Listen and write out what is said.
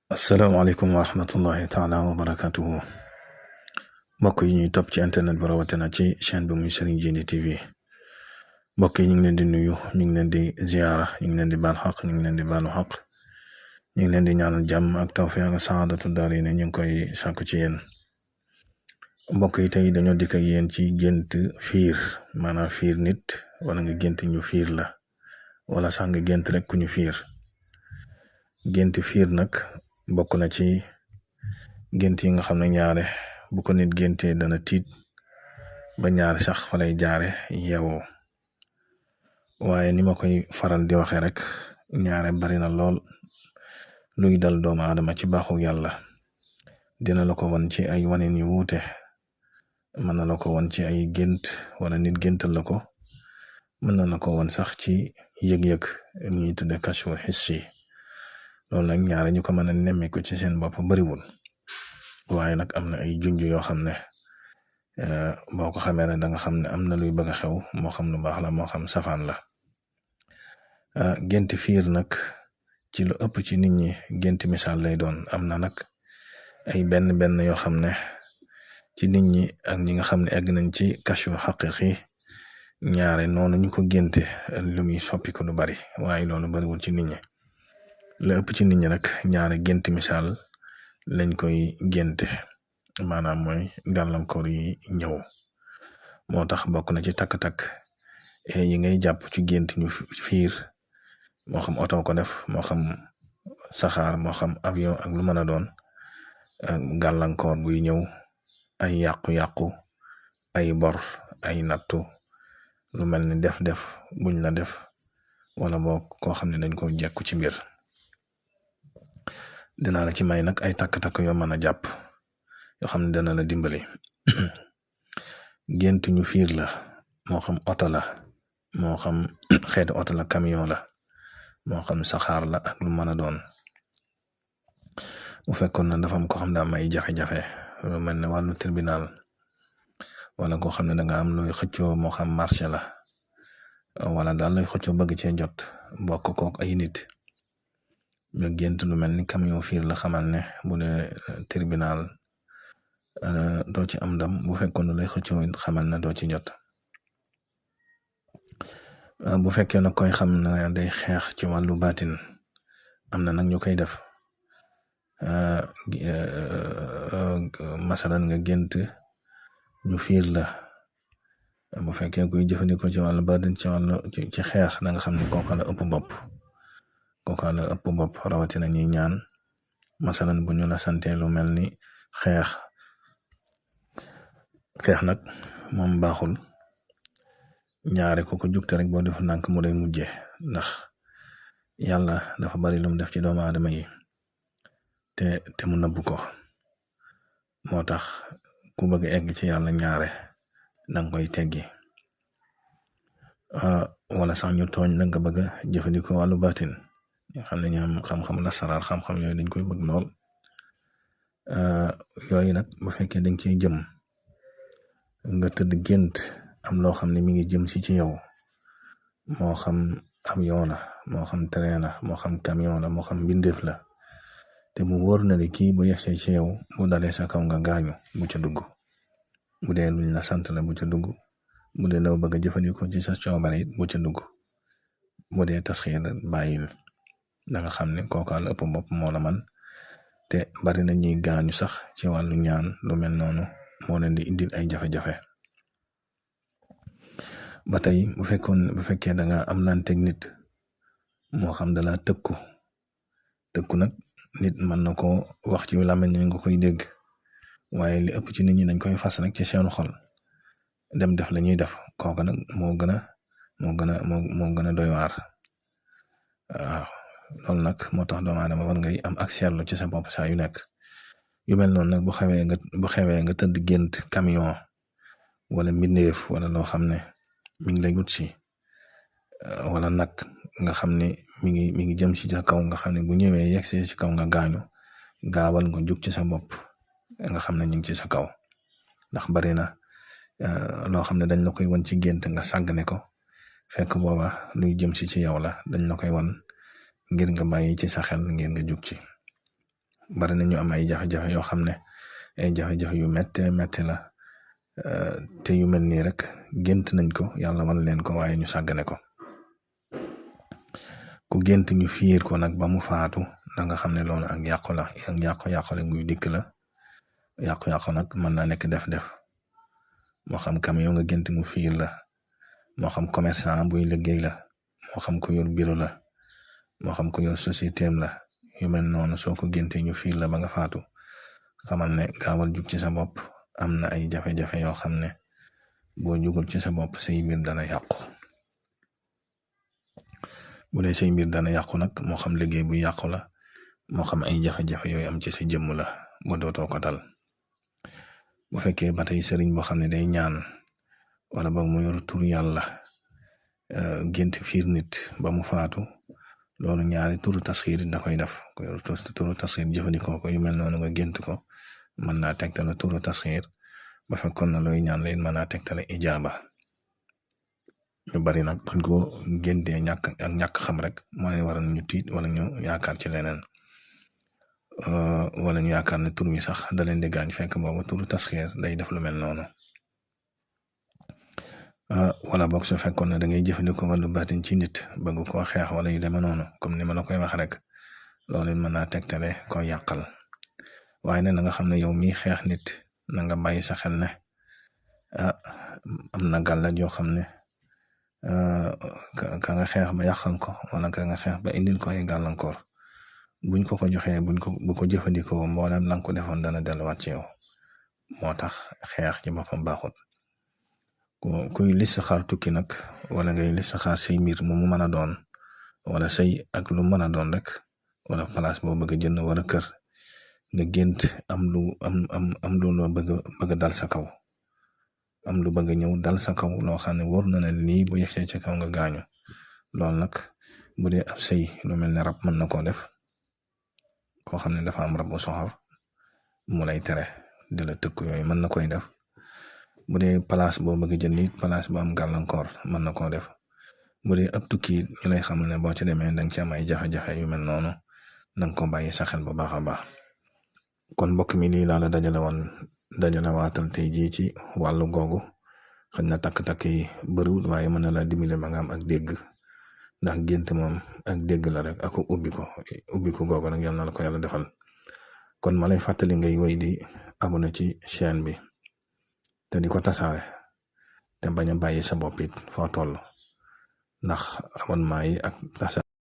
asalaamaaleykum wa rahmatullahi taala wa barakatuhu mbokk yi ñuy topp ci internet bi rawatina ci chaîne bi muy Serigne Djily TV mbokk yi ñu ngi leen di nuyu ñu ngi leen di ziyaara ñu ngi leen di baal xaq ñu ngi leen di baalu xaq ñu ngi leen di ñaanal jàmm ak tawfiq ak saadatu daari ne ñu ngi koy sàkku ci yéen mbokk yi tey dañoo dikk ak yéen ci gént fiir maanaam fiir nit wala nga gént ñu fiir la wala sax nga gént rek ku ñu fiir gént fiir nag bokk na ci gént yi nga xam ne ñaare bu ko nit géntee dana tiit ba ñaare sax fa lay jaare yeewoo waaye ni ma koy faral di waxe rek ñaare bari na lool luy dal doomu aadama ci baaxu yàlla dina la ko won ci ay wanin yu wuute mën na la ko won ci ay gént wala nit géntal la ko mën na la ko won sax ci yëg-yëg ñuy tudde kashfu hissi loolu nag ñaare ñu ko mën a nemmeeku ci seen bopp bariwul waaye nag am na ay junj yoo xam ne boo ko xamee ne da nga xam ne am na luy bëgg a xew moo xam lu baax la moo xam safaan la gént fiir nag ci lu ëpp ci nit ñi gént misaal lay doon am na nag ay benn yoo xam ne ci nit ñi ak ñi nga xam ne egg nañ ci kashfu xaqiqi ñaare noonu ñu ko génte lu muy soppi ko lu bari waaye loolu bariwul ci nit ñi la ëpp ci nit ñi nag ñaare gént misaal lañ koy génte maanaam mooy gàllankoor yi ñëw moo tax bokk na ci takk-takk yi ngay jàpp ci gént ñu fiir moo xam oto ko def moo xam saxaar moo xam avion ak lu mën a doon gàllankoor buy ñëw ay yàqu-yàqu ay bor ay nattu lu mel ni def buñ la def wala boo koo xam ne dañ ko jekku ci mbir dinaa la ci may nag ay takk-takk yoo mën a jàpp yoo xam ne dana la dimbali gént ñu fiir la moo xam oto la moo xam xeeti oto la camion la moo xam saxaar la ak lu mën a doon bu fekkoon na dafa am ko xam ne am ay jafe-jafe lu mel ne wàllu tribunal wala koo xam ne danga am looy xëccoo moo xam marché la wala daal looy xëccoo bëgg cee jot bokk kook ay nit nga gént lu mel ni camion fiir la xamal ne bu dee tribunal doo ci am ndam bu fekkoon lay xëccoo xamal ne doo ci jot bu fekkee na koy xam ne day xeex ci wàllu baatin am na nag ñu koy def masalan nga gént ñu fiir la bu fekkee kuy jëfandikoo ci wàllu baatin ci xeex da nga xam ne kooka la ëpp bopp rawatina ñuy ñaan masalan bu ñu la sante lu mel ni xeex nag moom baaxul ñaare ko jugte rek boo defu nànk mu day mujje ndax yàlla dafa bari lu mu def ci doomu aadama yi te mu nëbb ko moo tax ku bëgg egg ci yàlla ñaare danga koy teggi wala sax ñu tooñ la nga bëgg a jëfandikoo wàllu baatin xam ne ñoom xam-xam la saraar xam-xam yooyu dañ koy bëgg lool yooyu nag bu fekkee dañ ciy jëm nga tëdd gént am loo xam ne mi ngi jëm si ci yow moo xam avion la moo xam train la moo xam camion la moo xam mbindeef la te mu wóor na ni kii bu yegsee ci yow bu dalee sa kaw nga gaañu bu ca dugg bu dee luñ la sant la bu ca dugg bu dee law bëgg a jëfandikoo ci sa coobare it bu ca dugg bu dee tasxiir bàyyil da nga xam ne kooka la ëpp bopp moo la man te bari na ñuy gaañu sax ci wàllu ñaan lu mel noonu moo leen di indil ay jafe-jafe ba tey bu fekkee da nga am lanteeg nit moo xam dala tëkku nag nit mën na ko wax ci làmmiñ ni nga koy dégg waaye li ëpp ci nit ñi dañ koy fas rek ci seen xol dem def la ñuy def kooka nag moo gën a doy waar waaw loolu nag moo tax doomu aadama war ngay am ak seetlu ci sa bopp saa yu nekk yu mel noonu nag bu xewee nga tëdd gént camion wala mbindeef wala loo xam ne mi ngi lay wut si wala nag nga xam ne mi ngi jëm si sa kaw nga xam ne bu ñëwee yegg si kaw nga gaañu gaawal nga jug ci sa bopp nga xam ne ñu ngi ci sa kaw ndax bari na loo xam ne dañ la koy won ci gént nga sàggane ko fekk booba luy jëm si ci yow la dañ la koy won ngir nga bàyyi ci sa xel ngir nga jug ci bari na ñu am ay jafe-jafe yoo xam ne ay jafe-jafe yu métte la te yu mel nii rek gént nañ ko yàlla wan leen ko waaye ñu sàggane ko. ku gént ñu fiir ko nag ba mu faatu da nga xam ne loolu ak yàqu la ak yàqu la guy dikk la. yàqu nag mën naa nekk def-def moo xam camion nga gént mu fiir la, moo xam commerçant buy liggéey la, moo xam ko yor bureau la, moo xam ko yor société am la, yu mel noonu soo ko géntee ñu fiir la ba nga faatu xamal ne gaawal jug ci sa bopp. am na ay jafe-jafe yoo xam ne boo jugul ci sa bopp say mbir dana yàqu. bu dee say mbir dana yàqu nag moo xam liggéey bu yàqu la, moo xam ay jafe-jafe yooyu am ci sa jëmm la ba dootoo ko tal. bu fekkee ba tey sëriñ boo xam ne day ñaan wala boog mu yor tur yàlla gént fiir nit ba mu faatu loolu ñaari turu tasxiir da koy def ko yor turu tasxiir jëfandikoo ko yu mel noonu nga gént ko mën naa tegtale turu tasxiir ba fekkoon na looy ñaan leen mën naa tegtale ijaaba. ñu bari nag buñ ko géntee ñàkk xam rek moo leen waral ñu tiit wala ñu yaakaar ci leneen wala ñu yaakaar ne tur wi sax da leen di gaañ fekk boobu turu tasxiir day def lu mel noonu. wala boog su fekkoon ne da ngay jëfandikoo wàllu baatin ci nit bëgg koo xeex wala yu demee noonu comme ni ma la koy wax rek loolu mën naa tegtale koo yàqal. waaye ne na nga xam ne yow miy xeex nit na nga bàyyi sa xel ne am na gàllaaj yoo xam ne ka nga xeex ba yàqal ko wala ka nga xeex ba indil ko ay gàllankoor buñ ko joxee bu ko jëfandikoo mboolem la nga ko defoon dana delluwaat ci yow. moo tax xeex ci boppam baaxut. kuy listixaar tukki nag wala ngay listixaar say mbir mu mën a doon wala say ak lu mën a doon rek wala place boo bëgg a jënd wala kër nga gént am lu loo bëgg dal sa kaw am lu bëgg ñëw dal sa kaw loo xam ne wóor na ne lii bu yegsee ci kaw nga gaañu. loolu nag bu dee ab sëy lu mel ne rab mën na koo def koo xam ne dafa am rab bu soxor mu lay tere di la tëkk yooyu mën na koy def. bu dee place boo bëgg jënd it place bu am gàllankoor mën na koo def. bu dee ab tukki ñu lay xamal ne boo ci demee danga ci am ay jafe-jafe yu mel noonu danga ko bàyyi sa xel bu baax a baax. kon mbokk mi lii laa la dajale waatal tey jii ci wàllu googu xëy na takk-takk yi bëriwul waaye mën na laa dimbali ba nga am ak dégg ndax gént moom ak dégg la rek ak ubbi ko googu nag yal na la ko yàlla defal. kon ma lay fàttali ngay woy di abonné ci chaîne bi te di ko tasaare te bañ a bàyyi sa bopp it foo toll ndax abonnement yi ak tasaare